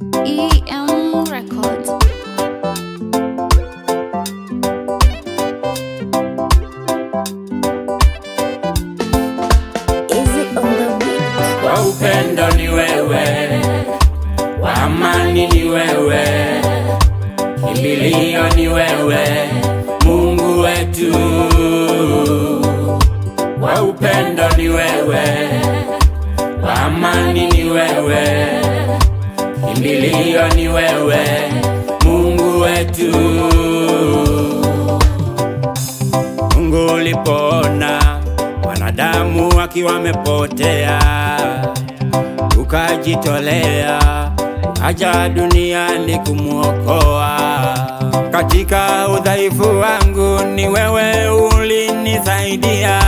EM Records. Easy on the beat. Wa upendo ni wewe, wa amani ni wewe, kimbilio ni wewe, Mungu wetu. Wa upendo ni wewe, wa amani ni wewe, kimbilio ni wewe, Mungu wetu. Mungu ulipoona wanadamu wakiwa wamepotea, ukajitolea ukaja duniani kumuokoa. Katika udhaifu wangu ni wewe ulinisaidia,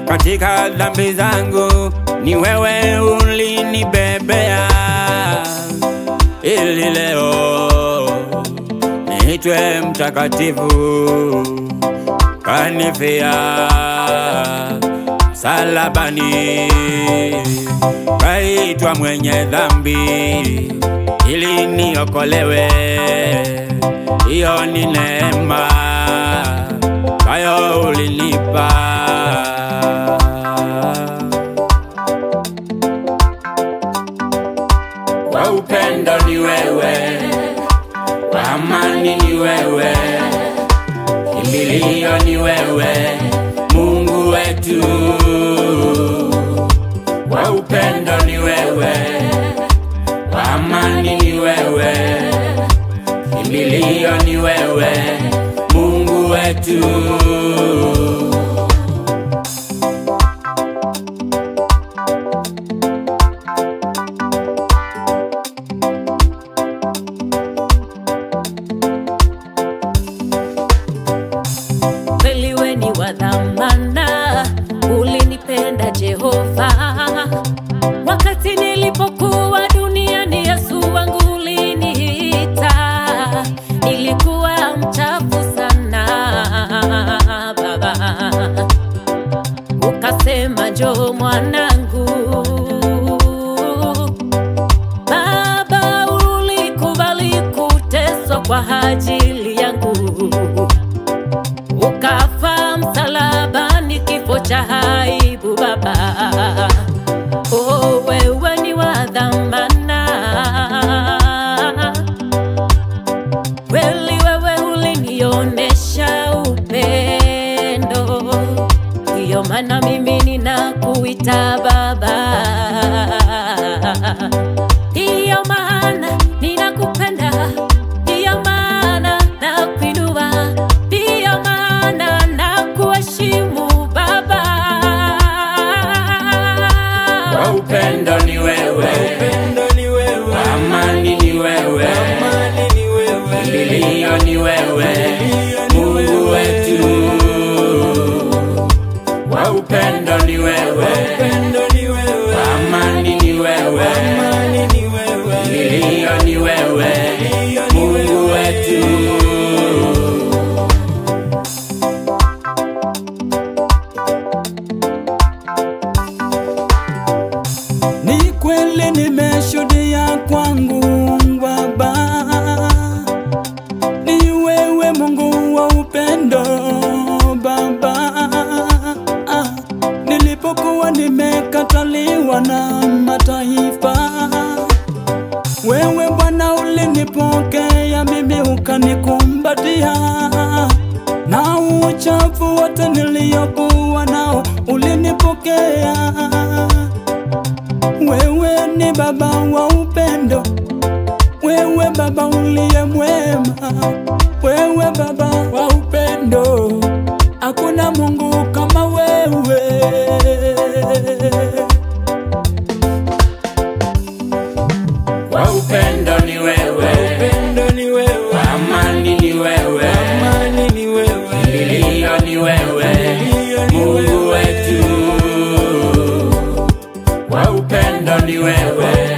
katika dhambi zangu ni wewe ulinibebea, ili leo niitwe mtakatifu. Kanifia msalabani, kaitwa mwenye dhambi ili niokolewe. Hiyo ni neema ambayo ulinipa. Wa upendo ni wewe, wa amani ni wewe, kimbilio ni wewe, Mungu wetu. Wa upendo ni wewe, wa amani ni wewe, kimbilio ni wewe, Mungu wetu. Kweli we ni wa dhamana, ulinipenda Jehova. Wakati nilipokuwa duniani, Yesu wangu uliniita. Nilikuwa mchafu sana Baba, ukasema njoo mwanangu. Baba, ulikubali kuteswa kwa ajili yangu, ukafa msalabani kifo cha aibu Baba. Oh, wewe ni wa dhamana, kweli wewe ulinionesha upendo, ndiyo maana mimi ninakuita Baba. Ndiyo maana ninakupenda, ndiyo maana nakuinua, ndiyo maana nakuheshimu Baba. Wa upendo ni wewe, wa amani ni wewe, kimbilio ni wewe, Mungu wetu. Wa upendo ni wewe, wa amani ni wewe, kimbilio ni wewe, Mungu wetu. Ni kweli nimeshuhudia kwangu Baba, ni wewe Mungu wa upendo Baba. Nilipokuwa nimekataliwa na mataifa, wewe Bwana ulinipokea mimi ukanikumbatia, na uchafu wote niliokuwa nao ulinipokea. Wewe ni Baba wa upendo, wewe Baba uliye mwema, wewe Baba wa upendo, hakuna Mungu kama wewe. Wa upendo ni wewe, wa amani ni wewe, kimbilio ni wewe, Mungu wetu. Wa upendo ni wewe,